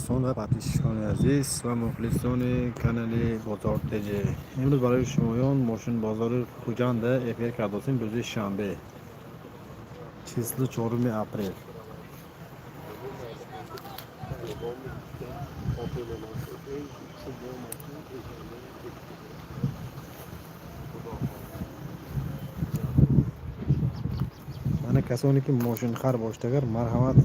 Дӯстон ва подписчикони азиз ва мухлисони канали Бозор ТЖ. Имрӯз барои шумоён мошинбозори Хуҷанда эфир кардосем, рӯзи шанбе, 24 апрел. Мана, касоне ки мошинхар бошед, агар марҳамат,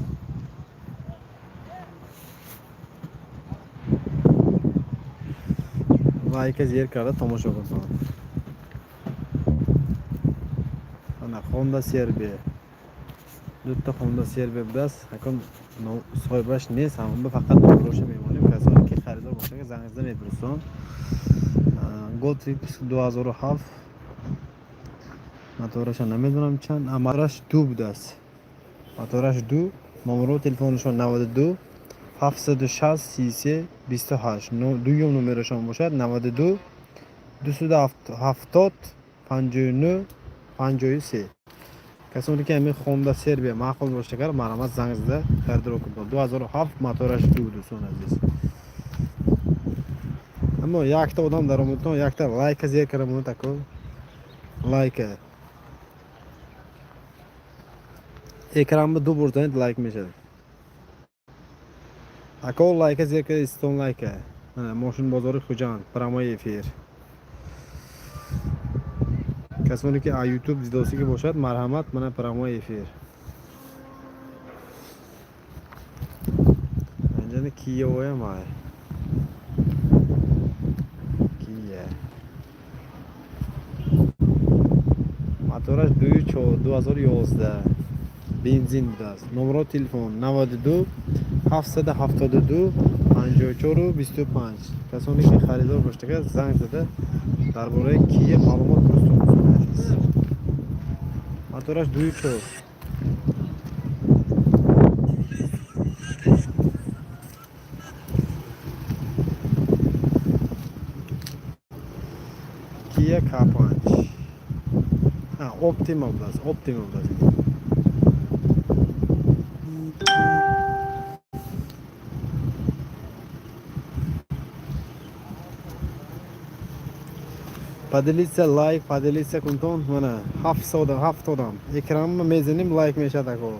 лайка зер карда тамошо кунед. Ана Honda CR-V, дута Honda CR-V будааст. Акун соҳибаш нест, ҳамонба фақат номероша мемонем. Касоне ки харидор бошад, занг зада мепурсон. Год 2007, мотораша намедонам чанд, мотораш ду будааст, мотораш ду. Номеро телефонашон 92 760 33 28. Дуюм номерошон бошад 92 270 59 53. Касоне ки ҳамин Honda CR-V маъқул бошад, агар марҳамат, занг зада харидор кунед. 2007, мотораш ду. Дӯстони азиз, аммо якта одам даромадтон, якта лайка зер карда монед, ако. Лайка экранба ду бор занед, лайк мешавад, ако. Лайка зер карда истон, лайка. Мошин бозори Хуҷанд, прямой эфир. Касоне ки Ютуб дидосиги бошад, марҳамат, мана прямой эфир. Инҷани Киевоям ай, Кия, мотораш дую чор, 2011, бензин будааст. Номеро телефон 92 772 54 25. Касоне ки харидор бошад, занг зада дар бораи Кия маълумот пурсум. Дӯстони азиз, мотораш дую чор. Kia K5, Optima будааст, Optima будааст. Поделиться, лайк, поделиться кунтон. Мана ҳафт одам, ҳафт одам. Экранма мезанем, лайк мешавад, ако.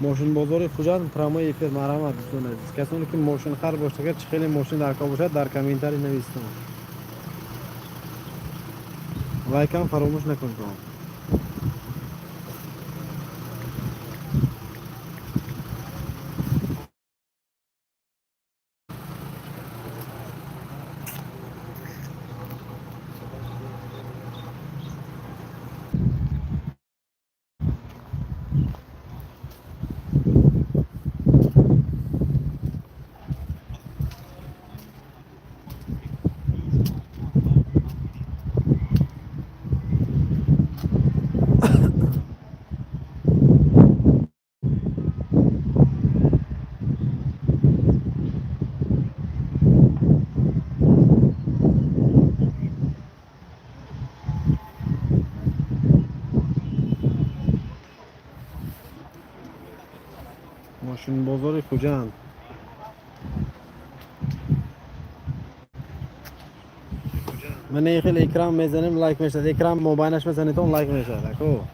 Мошинбозори Хуҷанд, прямой эфир. Марҳамат, дӯстони азиз, касоне ки мошинхар бошад, агар чӣ хеле мошин дар кор бошад, дар комментарий нависитон. Лайкам фаромӯш накунтон. Мошинбозори Хуҷанд. Мана ин хел экран мезанем, лайк мешавад. Экран мобайнаш мезанедон, лайк мешавад, ако.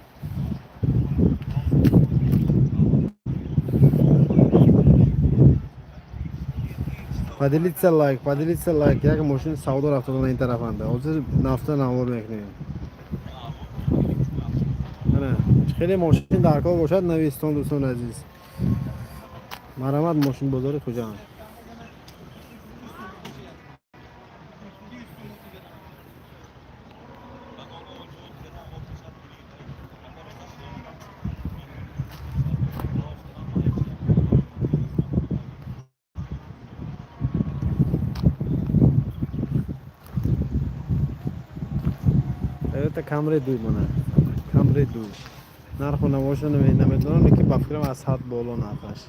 Поделиться, лайк, поделиться, лайк. Як мошин савдо рафтода ин тарафанда, ҳозир нафта навор мекунем. Мана хеле мошин дар кор бошад, навистон. Дӯстони азиз, марҳамат, мошинбозори Хуҷанд. Toyota Camry ду, мана Camry ду. Нарху навоша намедонам, лекин ба фикрам, аз ҳад боло нархаш.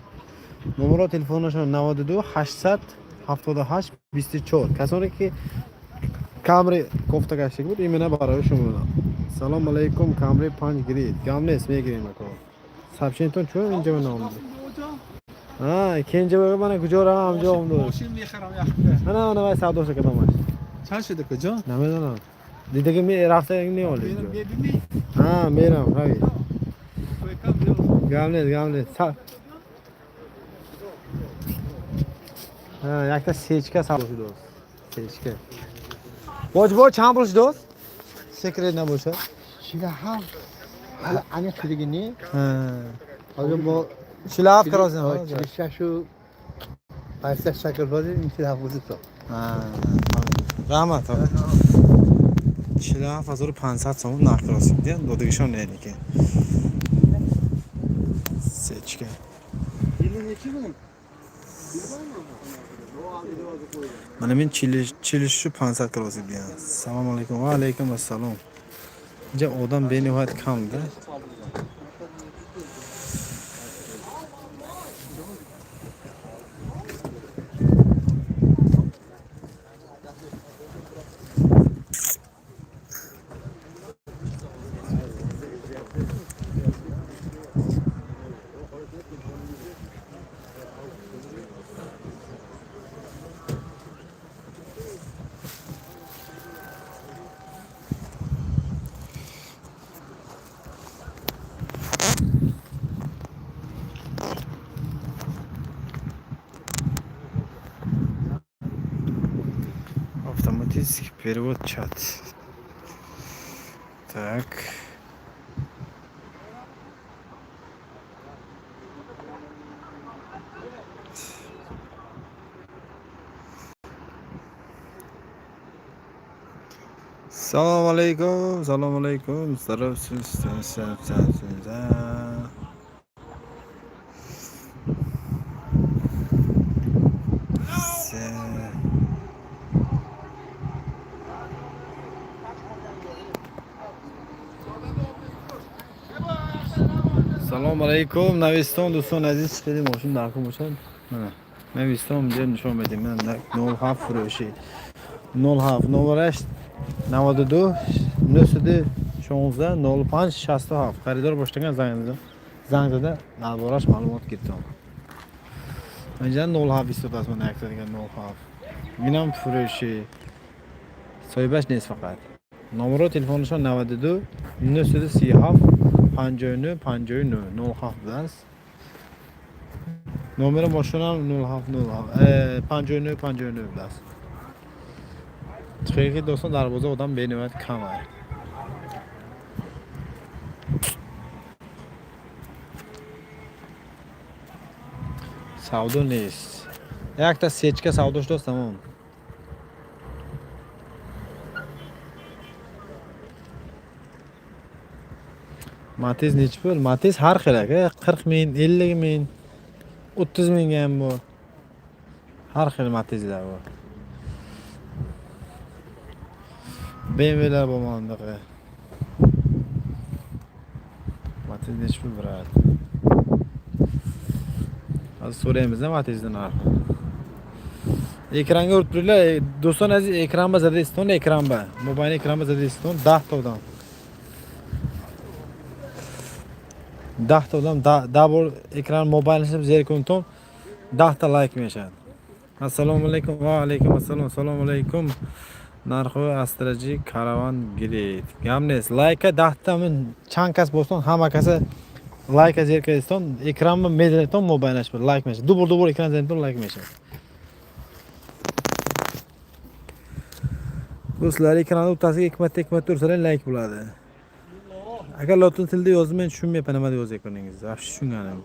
Номеро телефонашон 92 878 24. Касоне ки Камри кофта гаштаг буд, именно барои шумо. Салом алейкум, Камри 5 гирид. Гам нест, мегирем, ако. Сообщениятон чун инҷа наомад? Kenjaboyga mana куҷо равам, ҳамҷо омдост. Мошин мехарам яхта. Mana, mana вай савдоша кадомаш. Чанд шуда, куҷо? Намедонам. Дидаги рафта меоли. Мерам, мебини? Ҳа, мерам, рави. Койкам биё. Гап нест, гап нест. Ҳа, якта сечка савдо шудааст. Сечка. Боҷбо чанд пул шудааст? Секрет набошад. 47 ҳала аниқ шудагӣ не. Ҳа. Ҳозир мо 47 карозин. 46-у 500 шакл бозем, ин 47 бозӣ то. Раҳмат. 47 500 сомон нарх росид. Додагишон не ки. Сечка. Mana men 46 500 каросид диян. Салом алейкум. Ва алейкум ассалом. Инҷа одам бениҳоят кам да. Автоматический перевод, чат. Так. Салом алейкум, салом алейкум. Здоров, Все. Все. Салом алейкум, навистон, дӯстони азиз, хеле мошин дар кун бошад. Мана, навистон, инҷа нишон медем. Ман 07 фурӯшӣ. 07 98 92 916 05 67. Харидор боштаган занг зада дар бораш маълумот гиртон. Инҷа 07 истодааст, мана якта дигар 07. Инам фурӯшӣ. Соҳибаш нест фақат. Номеро телефонашон 92 937 59 59 07 будааст. Номери мошинам 07 07 59 59 будааст. Хеле дӯстон, дар бозор одам бениҳоят кам аст. Савдо нест. Якта сечка савдо шудааст, тамом. Matiz nechi pul? Matiz har xil aka, 40 ming, 50 ming, 30 mingga ham bor. Har xil Matizlar bor. BMWlar bor mana bunaqa. Matiz nechi pul, брат? Hozir so'raymiz Matizni narxini. Ekranga urib turinglar, do'stlar aziz, ekranba zadeston, ekranba. Mobil ekranba zadeston 10 ta odam. 10 ta odam da bor ekran mobilni zer kunton 10 ta layk mешавад. Assalomu alaykum, va alaykum assalom. Assalomu alaykum. Нархи Астраҷи Караван гиред. Гап нест. Лайка 10 та мин чанд кас бостон, ҳама каса лайка зер кардистон, экранба мезанедтон, мобайлаш лайк мешавад. Ду бор, ду бор экран занедтон, лайк мешавад. Do'stlar, ekranni o'rtasiga ikki marta, ikki marta ursalar, layk bo'ladi. Agar lotin tilida yozib, men tushunmayapman nima deb yozayotganingizni. Вообще tushunganim.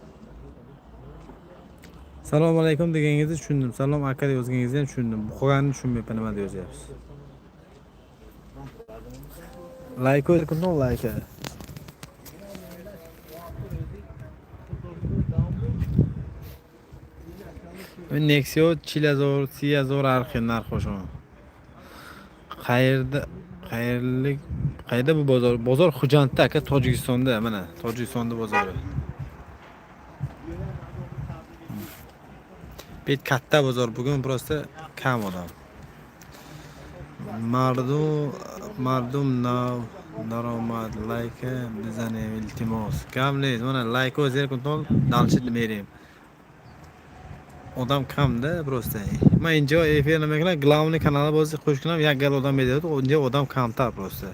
Salom alaykum deganingizni tushundim. Salom aka deb yozganingizni ham tushundim. Bu qolganini tushunmayapman, nima deb yozyapsiz. Layk qo'ydim, layk. Nexia 40 000, 30 000, har xil narx o'sha. Qayerda, qayerlik, qayerda bu bozor? Bozor Xo'jandda aka, Tojikistonda, mana, Tojikistonda bozori. Bet katta bozor, bugun просто kam odam. Мардум нав даромад, лайка бизанем, илтимос. Гап нест, mana layk зер кунтон, дальше мерем. Одам камда просто. Ман инҷо эфир намекунам, главный канала бози хуш кунам, як гал одам медиҳад, инҷо одам камтар просто.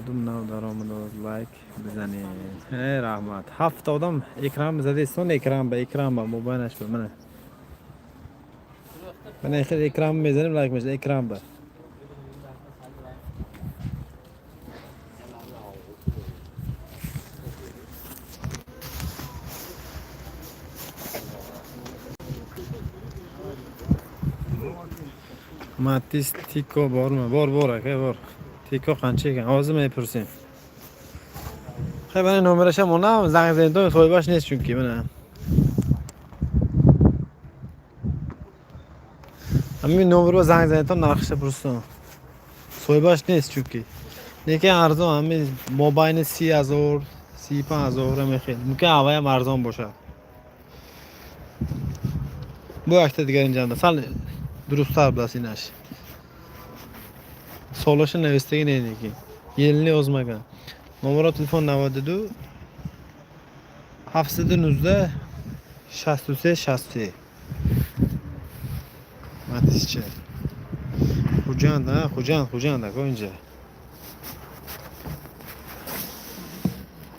Мардум нав даромадааст, лайк бизанед. Э, раҳмат. Ҳафт одам экран задистон, экран ба экран ба мобайнаш ба мана. Мана хел экран мезанем, лайк мешавад экран ба. Matiz Tico bormi? Bor, bor aka, bor. Tico qancha ekan? Hozir mepursim. Hay, mana nomerаш ham onam, занг занед, соҳибаш нест чунки mana. Ҳамин номерро занг занед, нархша пурсон. Соҳибаш нест чунки. Лекин арзон, ҳамин мобайни 30 000, 35 000 мехел. Мумкин авваям арзон бошад. Бу якта дигар инҷанда сал дурусттар будааст инаш. Солаша навистаги не лекин. Yilini yozmagan. Номеро телефон 92 719 63 63. Матизча. Хуҷанд, а? Хуҷанд, Хуҷанд, ако инҷа.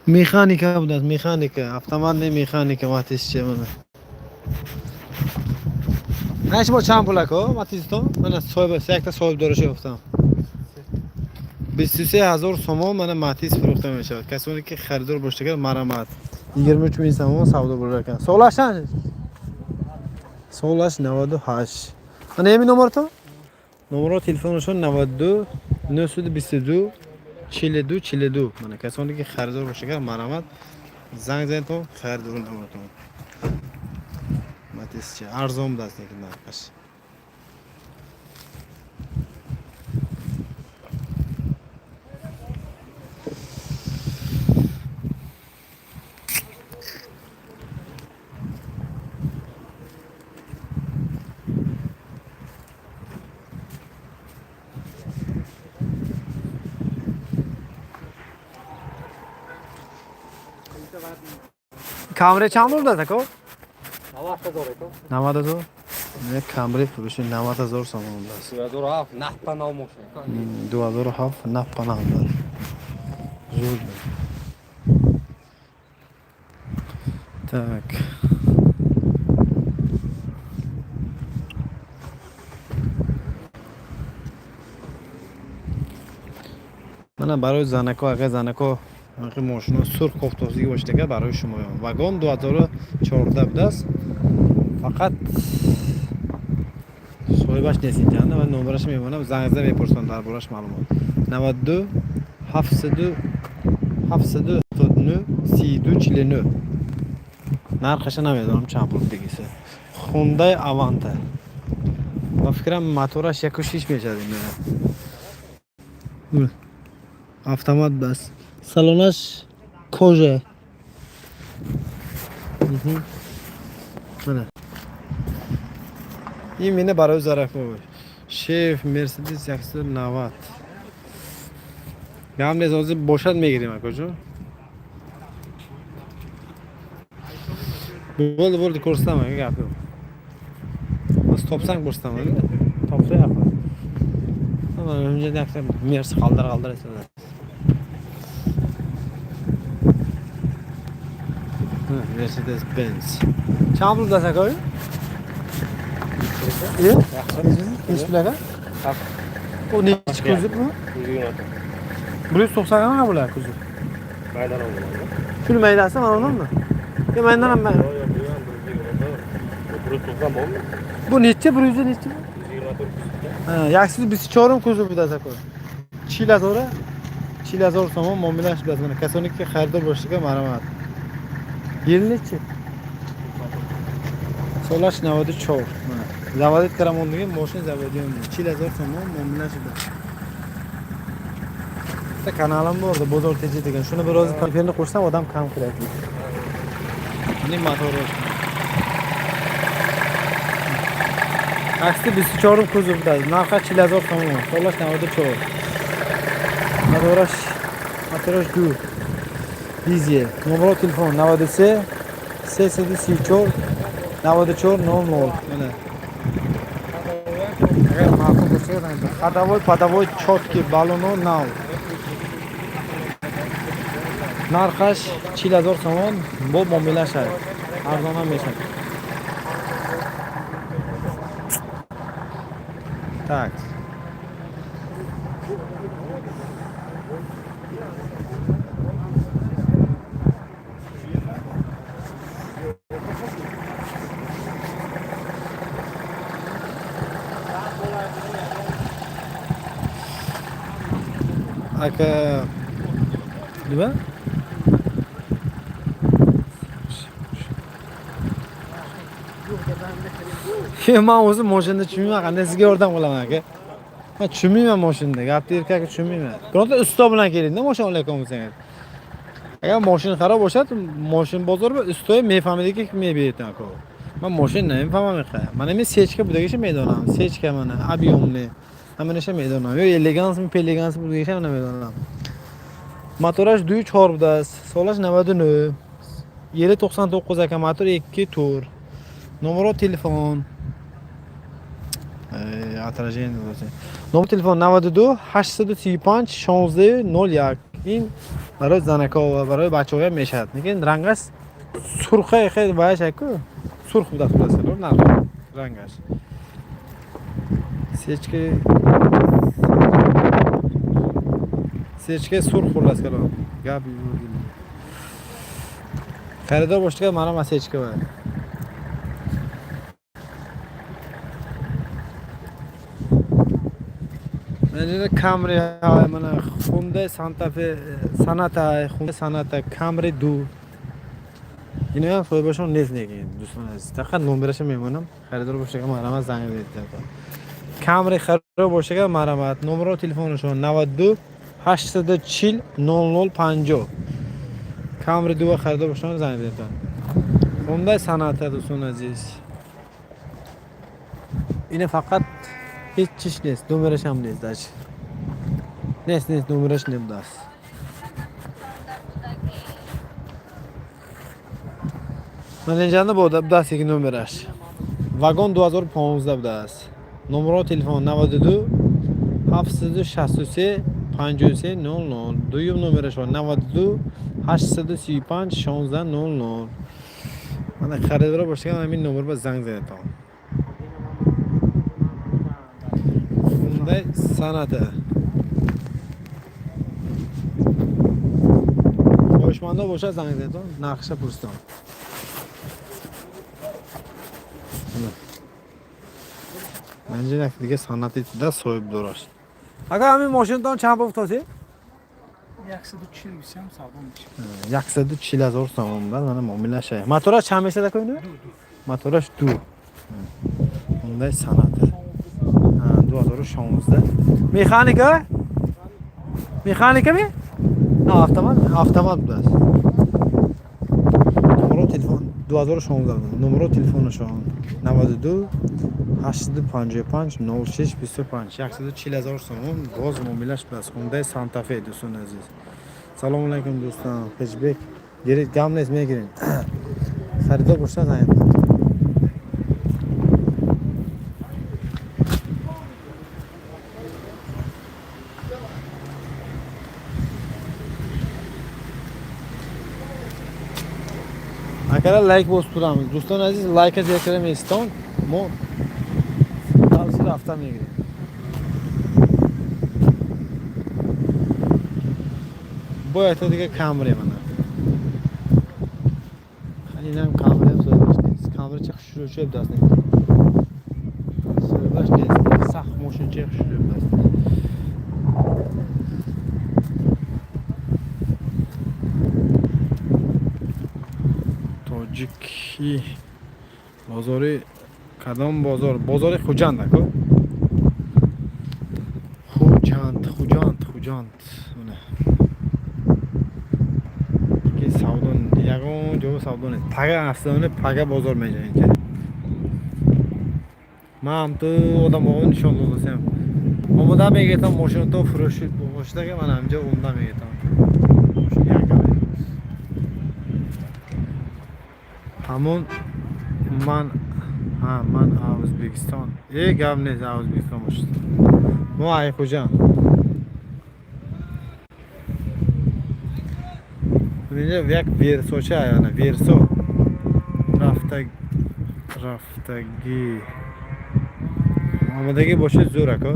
Механика будааст, механика. Автомат не механика, Матизча мана. На шумо чанд пул ако Матизтон? Мана соҳиб, якта соҳиб дораша ёфтам. 23 000 сомон мана Матиз фурӯхта мешавад. Касоне ки харидор бошад, марамат. 23 мин сомон савдо бурда экан. Солаш чанд? Солаш 98. Мана ҳамин номертон? Номерро телефонашон 92 922 42 42. Мана касоне ки харидор бошад, марамат занг занед то харидор номертон. Матизча арзон будааст лекин нархаш. Камри чанд бурдааст ако? 90 000 ако. 90 000? Не, Камри фурӯши 90 000 сомон будааст. 2007 нафта нав мошин. 2007 нафта нав будааст. Зуд. Так. Мана барои занако, агар занако мошино сурх кофтосигӣ бошад, агар барои шумоён. Вагон 2014 будааст. Фақат соҳибаш нест инҷанда ва номераш мемонам, занг зада мепурсам дар бораш маълумот. 92 700 779 32 49. Нархаша намедонам чанд пул дигиса. Хундай Аванта. Ба фикрам мотораш 1,6 мешавад ин. Автомат бас. Салонаш кожа. Мана. Ин мина барои зарафо. Шеф Мерседес 190. Гам нест, ҳозир бошад мегирем акоҷо. Bo'ldi, bo'ldi, ko'rsataman, gap yo'q. Hozir topsang ko'rsataman. Topsa yo'q. Mana unga yakta Mersi qaldir qaldir aytadi. Mercedes Benz. Чанд пул будааст ако? Е? Nechi pul aka? U nechi kuzov bu? 190 qanaqa bo'ladi kuzov? Maydan bo'ladi. Shuni maydasi mana undanmi? Yo, maydan ham Yo'q, yo'q, bu ham 120. 190 bormi? Bu nechi? 100 nechi? 124 kuzovda. Ha, 124 kuzov будааст ако. 40 000 40 000 сомон muomalash будааст. Mana касоне ки харидор бошад, марҳамат. Yil nechi? Солаш 94. Mana заводить карамондаги мошин заводиён. 40 000 сомон muomalash будааст. Bitta kanalim bor edi, Bozor TJ degan. Shuni bir oz efirni qo'shsam odam kam kiradi. Uning motori. 124 кузов будааст. Нархаш 40 000 сомон. Солаш 94. Мотораш 2. Дизель. Номеро телефон 93 334 94 00. Mana. Агар маъқул бошад, ходовой, подовой, чёткий, баллоно нав. Нархаш 40 000 сомон бо муомила шавад. Арзон ҳам мешавад. Так. Aka nima? Man o'zim mashinada tushunmayman, qanday sizga yordam qilaman aka? Man tushunmayman mashinada, gapni erkak tushunmayman. Bironta usta bilan kelingda mashina olayotgan bo'lsangiz. Agar mashina xarob bo'lsa, mashina bozorda ustoyi mefahmidiki mebiyetdan aka. Man mashina namefahmam aka. Mana men sechka budagicha medonam, sechka mana объемный. Mana shu medonam. Yo elegansmi, pelegansmi budagicha mana medonam. Motoraj 2.4 budasiz. Solash 99. Yeri 99 aka, motor 2 tur. Номеро телефон. Отражение bo'lsin. Номер телефон 92 835 16 01. Ин барои занако ва барои бачаҳо ҳам мешавад. Лекин рангаш сурха хеле баяш аку. Сурх будааст хулоса, нарх рангаш. Сечка сурх xullas kalom. Gap yo'q. Xaridor boshqa mana ma sechka bor. Mana Camry hay, mana Hyundai Santa Fe Sonata, Hyundai Sonata Camry 2. Ини ҳам соҳибашон нест lekin дӯстон азиз. Фақат номерашро мемонам. Харидор бошага марҳамат занг занед. Camry харидор бошага марҳамат. Номеро телефонашон 92 840 00 50. Camry 2 харидор бошанд занг занед. Hyundai Sonata дӯстон азиз. Ина фақат ҳеҷ чиз нест, номераш ҳам нест даже. Нест, номераш набудааст. Ман инҷанда будааст яки номераш. Вагон 2015 будааст. Номеро телефон 92 763 53 00. Дуюм номерашон 92 835 16 00. Mana харидор бошад ҳамин номер ба занг занед. Hyundai Sonata. Хоҳишмандо бошад занг занед, нақша пурситон. Манҷа як дига санати да соҳибдораш. Ака ҳамин мошинатон чанд пул футосед? 140 сам савдо мешавад. 140 000 сомон бад мана муомила шая. Мотораш чанд мешавад ака ину? Мотораш 2. Hyundai Sonata. 2016. Механика? Механика ми? На автомат, автомат будааст. Номеро телефон 2016. Номеро телефонашон 92 855 06 25. 140 000 сомон боз муомилаш будааст. Hyundai Santa Fe дӯстони азиз. Салому алайкум дӯстон. Хешбек. Гиред гам нест мегирем. Харидор бошад занг. Акара лайк бос турам. Дӯстони азиз лайка зер карда меистон. Мо тавсир рафта мегирем. Бо якта дига Camry мана. Инам Camry ҳам соҳибаш нест. Camry ча хушрӯ будааст. Соҳибаш нест. Сахт мошинча хушрӯ будааст. Тоҷики бозори кадом бозор? Бозори Хуҷанд аку. Хуҷанд, Хуҷанд, Хуҷанд. Мана. Ки савдо ягон ҷо савдо нест. Пага афсона пага бозор мешавад инҷа. Ман ҳам ту одамоҳо нишон додасем. Омода мегетам, мошинато фурӯши бошдага, ман ҳамҷа омода мегетам. Мошин як. Ҳамон ман ҳа, ман Ӯзбекистон. Э, гап нест, Ӯзбекистон бошад. Мо Айхуҷан. Инҷа як Версоча аяна, Версо. Рафта рафтагӣ. Омодагӣ бошед, зӯр, ако.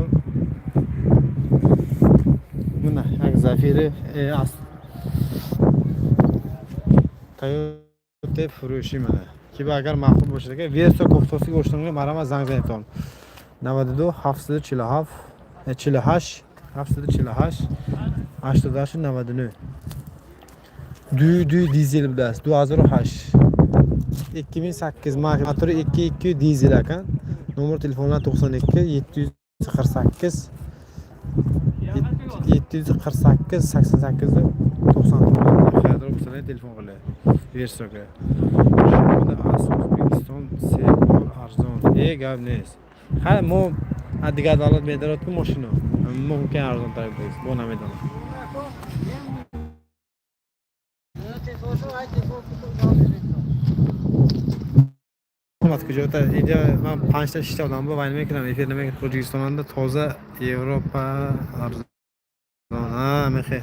Мына як Зафири аст. Тойота фурӯшӣ, мана. Ки ба агар маъқул бошад, агар Версо кофтосӣ гоштонга, марама занг занедтон. 92 747 48 748 88 99. Дуй дуй дизел будааст, 2008, 2008 мотори 2,2 дизел акан. Номер телефонлар 92 748 748 88 99. Xaridor bo'lsalar, telefon qiladi Versoga. Shunda аз O'zbekiston се бор арзон. Э, гап нест. Ха, мо аз дигар давлат медорад ку мошино, мумкин арзонтар будааст, бо намедонам. Омад куҷота? Инҷа ман панҷта, шишта одам бо вайн мекунам, эфир намекунам. Тоҷикистонанда тоза, Европа арзон. А, мехе.